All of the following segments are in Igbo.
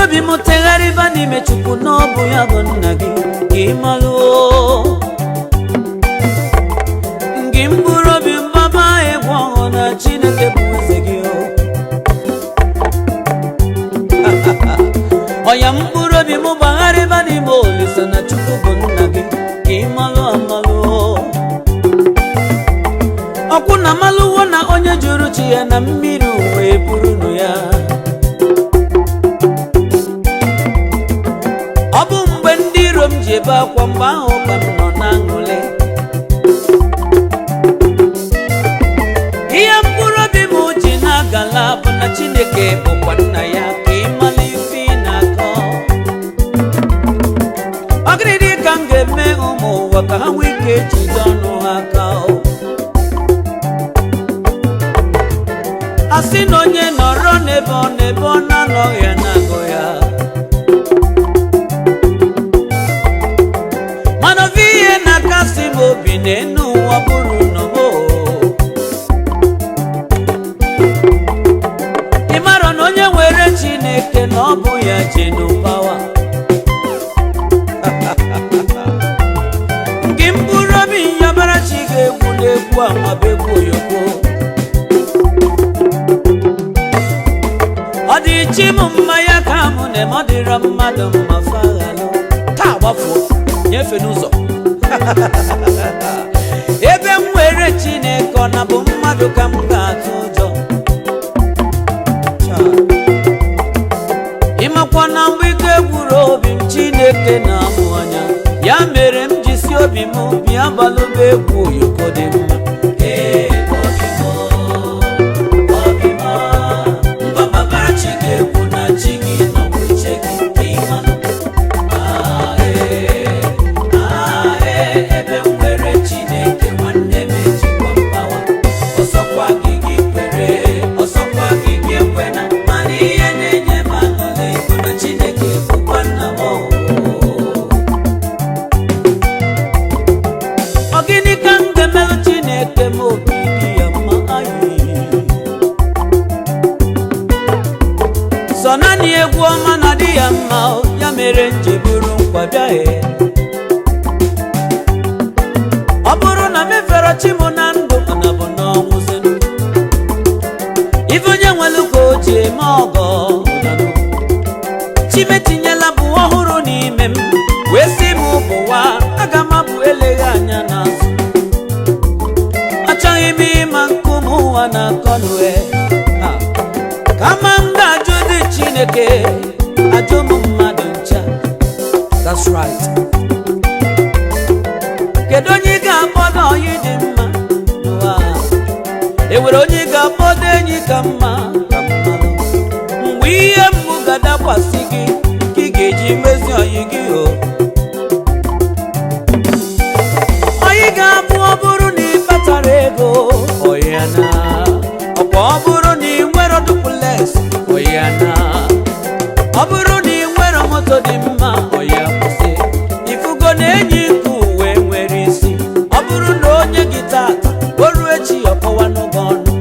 Obi m, tegharịba n'ime Chukwu na ọ bụ ya bụ nna gị, ka ị malụo. Gị mkpụrụ obi mgbaba egwu ọhụụ na Chineke bụ eze gị o. Ọya, mkpụrụ obi m, gbagharịba n'ime Olise na Chukwu bụ nna gị, ka ị malụ amalụ. Ọkwụ na malụwo na onye jụrụ chi ya na mmiri uwe burunu ya. Ọ bụ mgbe ndị iro m ji ebe akwa, mgbe ahụ ka m nọ na-aṅụlị. Ihe mkpụrụ obi m ji na-agala bụ na Chineke bụkwa nna ya, ka ị mara ife ị na-akọ. Ọ gịnị dị ka m ga-eme ụmụ ụwa ka ha nwee ike jide ọnụ ha aka o? A sị na onye nọrọ n'ebe ọ n'ebe ọ na-anọghị ya na-agụ ya, mana ofe ihe na-akasị m obi n'enu ụwa bụrụ nọmo. Ị mara na onye nwere Chineke na ọ bụ ya jenu pawa nke mkpụrụ obi ya mara chi ga-egwu n'egwu amabegwu oyoko. Ọ dị chi m mma ya ka mụ na ọ dịrọ mmadụ mma faghalụ taa gbafuo nyefe n'ụzọ. Ebe m nwere Chineke, ọ na bụ mmadụ ka m ga-atụ ụjọ? Ịmakwa na mgbe ike gwuru obi m, Chineke na-amụ anya ya mere m ji si obi m bịa gbalụba egwu oyoko dị mma. Ee, obi m, obi m, mgbababara chi ga-egwu na chi gị nọkwa iche gị, ka ị malụ. Ah, ee, ah, ee, ebe m nwere Chineke, nwanne m ejikwa mgbawa. Ọsọkwa gị gị kwere, ọsọkwa gị gị ekwena, mana ihe na-enye m aṅụrị bụ na Chineke bụkwa nna m o. Ọ gịnị ka m ga-emelụ Chineke m obi dị ya mma anyị? Sọ naanị egwu ọma na dị ya mma o, ya mere m ji buru nkwa bịa e. Ọ bụrụ na m efere chi m na ndụ, ọ na bụ n'ọnwụ zenu. Ife onye nwelu ka o ji eme ọgọ ụdanụ. Chimetinyela bụ ọhụrụ n'ime m wee sị m bụwa aga m abụ eleghị anya n'azụ. Achọghị m ịma nkume ụwa na-akọlue, kama m ga-ajụ dị Chineke, ajụ m mmadụ ncha. That's right. Kedu onye ị ga-akpọdo ọyị dị mma n'ụwa a? E nwere onye ị ga-akpọdo enyi ka mma ka mmanụ? Mgbe ihe mgbu ga-adakwasị gị ka ị ga-eji mezi ọyị gị o. Ọyị ga-abụ ọ bụrụ na ị kpatara ego, ọyị ya na ọkwa. Ọ bụrụ na ị nwere duplex, ọyị ya na ọ bụrụ na ị nwere moto dị mma, ọyị ya kwụsị. Ifugo na enyi nke uwe nwere isi, ọ bụrụ na onye gị tata, o ruo echi ọkọwa n'oge ọnụ.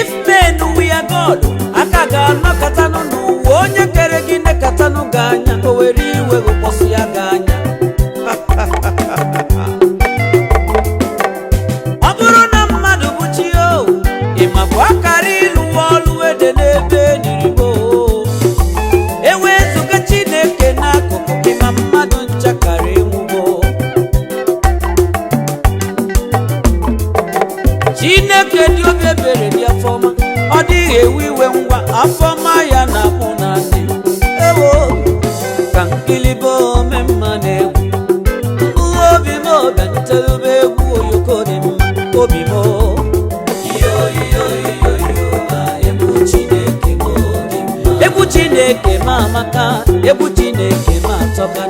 If men were God, aka ga-anọkọtanụ n'ụwa. Onye kere gị nekatanụ gị anya, o were iwe gụkpọsị ya gị anya. Ọ bụrụ na mmadụ bụ chi o, ị makwa akara ịlụ ọlụ ede n'ebe enyiribo ewezuga Chineke n'akụkụ gị, ma mmadụ nchakara ịnwụgo. Chineke dị obi ebere, dị afọma, ọ dịghị ewe iwe ngwa, afọma ya na-akpụ naanị ewo ka nkilibe ome mma na-egwu. Mkpụrụ obi m obi ntelube egwu oyoko dị mma, obi m. Egwu Chineke m amaka, egwu Chineke m atọka.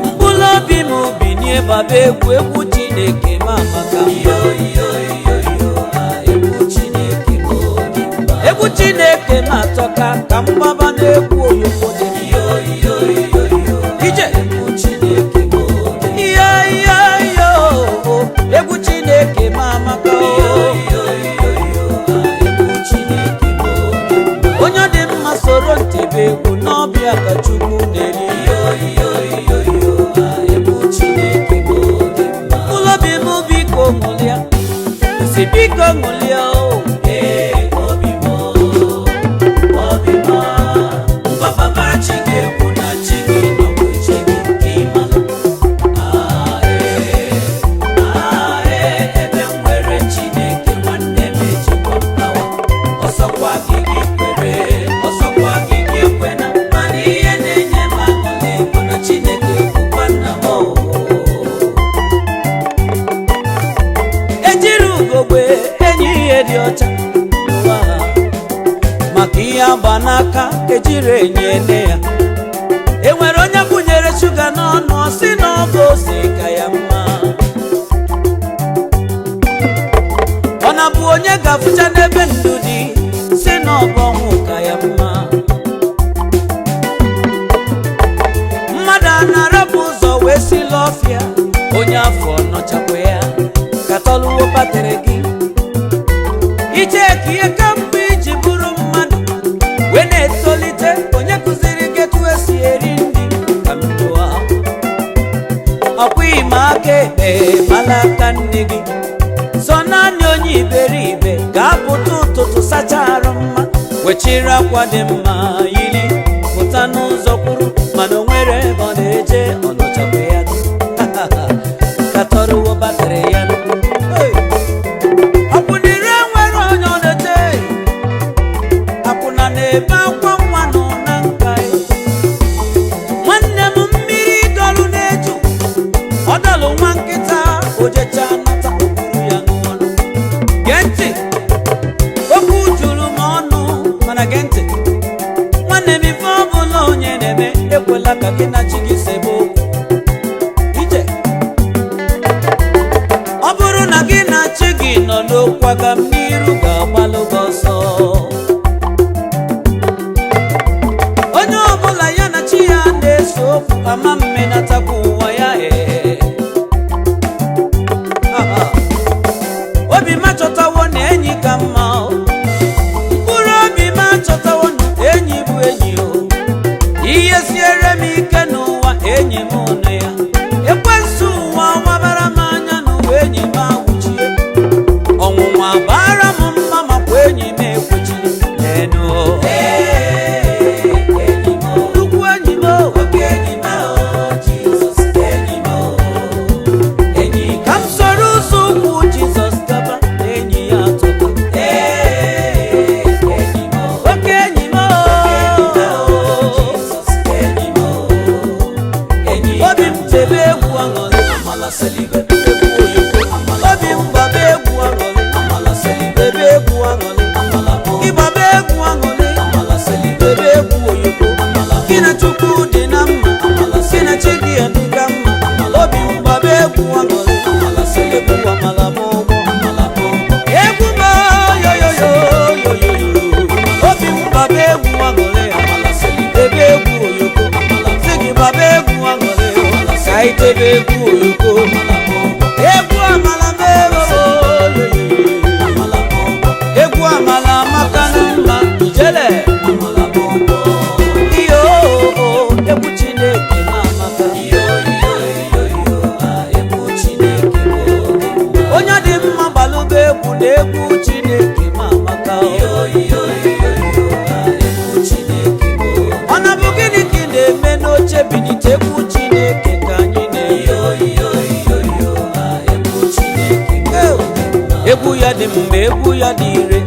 Mkpụrụ obi m binie baba egwu, egwu Chineke m amaka. Egwu Chineke m atọka, ka mgbaba na-egwu oyoko dị mma. Ije ihe ihe ihe o, egwu Chineke m amaka o. Si biko ṅụlie o. Ee, obi m, obi m, mgbapapa chi ga-ekwu na chi gị nọkwa eche gị ka ị malụ. Ah, ee, ah, ee, ebe m nwere Chineke nwanne m ejikwa m gawa. Ọsọkwa gị gị kwere, ọsọkwa gị gị ekwena, mana ihe na-enye m aṅụrị bụ na Chineke bụkwa nna m o. Ejiri ugogbe enyi ihe dị ọcha n'ụwa a, maka ihe agba n'aka ejiri enyi ene ya. Enwere onye kwụnyere shuga n'ọnụ, ọ sị na ọ bụ ose ka ya mma. Ọ na-abụ onye ga-afụcha n'ebe ndụ dị, si na ọ bụ ọnwụ ka ya mma. Mmadụ a na-arapụ ụzọ wee si l'ọfịa, onye afọ nọchakwa ya katọluwo batrị gị. Icheki ihe kamgbe iji bụrụ mmadụ wee na-etolite, onye kụziri gị etu esi eri nri ka m jụọ? Ọkwa ime aka ekpe mala aka nne gị. Sọ naanị onye iberibe ga-apụta ụtụtụ sacha arụ mma, wechiri akwa dị mma yiri pụta n'ụzọ kwuru, mana o nwere ebe ọ na-eje, ọ nọchakwa ya katọrụwo batrị ya. Hey! Akwụnire nwere onye ọ na-eche, akwụna na-ebe akwa nwa nọ na nka ya. Nwanne m, mmiri dọlụ na-eju, ọ dọlụ nwa nkịta ojecha nata okpuru ya n'ọnụ. Gee ntị, okwu juru m ọnụ, mana gee ntị nwanne m, ife ọbụla onye na-eme, ekwela ka gị na chi gị sebe okwu ije. Ọ bụrụ na gị na chi gị nọ n'okwu, aga m n'iru ga-agbalụ gị ọsọ. Onye ọbụla ya na chi ya na-eso okwu ama mmenatakwa ụwa ya. Ee. Aha. Obi m achọtawo na enyi ka mma o. Mkpụrụ obi m achọtawo na enyi bụ enyi o. Ihe siere m ike n'ụwa, enyi m nụ ya. Ekwensu ụwa wabara m anya n'ụwa, enyi m agwụchie. Ọnwụnwa bara m mma, makwa enyi m ekwechi lenu. Ee, enyi m, Nnukwu enyi m o. oke enyi m, Jizọs enyi m, enyi Ka m soro ụzọ ụkwụ Jizọs gaba, enyi ya atọka. Ee, enyi m, Oke enyi m o. Jizọs enyi m, enyi. Obi m tebe egwu aṅụrị, Amala selibe, egwu oyoko. Amala. Obi m gbaba egwu aṅụrị, amala selibe, tebe egwu aṅụrị. Amala bụ, Ịgbaba egwu aṅụrị, amala selibe, tebe egwu oyoko. Amala. Gị na Chukwu dị na mma, Amala. gị na chi gị adịga mma. Obi m gbaba egwu aṅụrị, Amala selibe, egwu amala m ụgwọ. Amala bụ, Egwu m yoyoyo yoyoyo. Obi m gbaba egwu aṅụrị, amala selibe, tebe egwu oyoko. Sị gị gbaba egwu aṅụrị, ka anyị tebe egwu oyoko. Amala bụ, Egwu amala m yoyoyo. Amala bụ, Egwu amala maka na mma ijele. Amala bụ, Iyo, egwu Chineke ma amaka. Iyo iyo iyo iyo, ah, egwu Chineke bụ dị mma. Onye dị mma gbalụba egwu na egwu Chineke ma amaka. Iyo iyo iyo iyo, ah, egwu Chineke bụ. Ọ na-bụ gịnị ka ị na-eme n'oche? Bilite, egwu Chineke ka anyị na-eyo. Iyo iyo iyo iyo, ah, egwu Chineke bụ dị mma. Egwu ya dị mgbe egwu ya dị ire,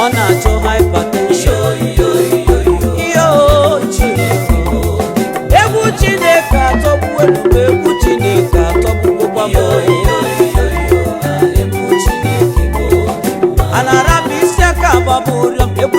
ọ na-achụ hypertension. Iyo iyo iyo iyo, Iyo Chineke bụ dị mma. egwu Chineke atọgbuo ebube, egwu Chineke atọgbuokwa m. Iyo iyo iyo iyo, ah, egwu Chineke bụ dị mma. A na-arapụ isi aka agbaba ụrịọm, egwu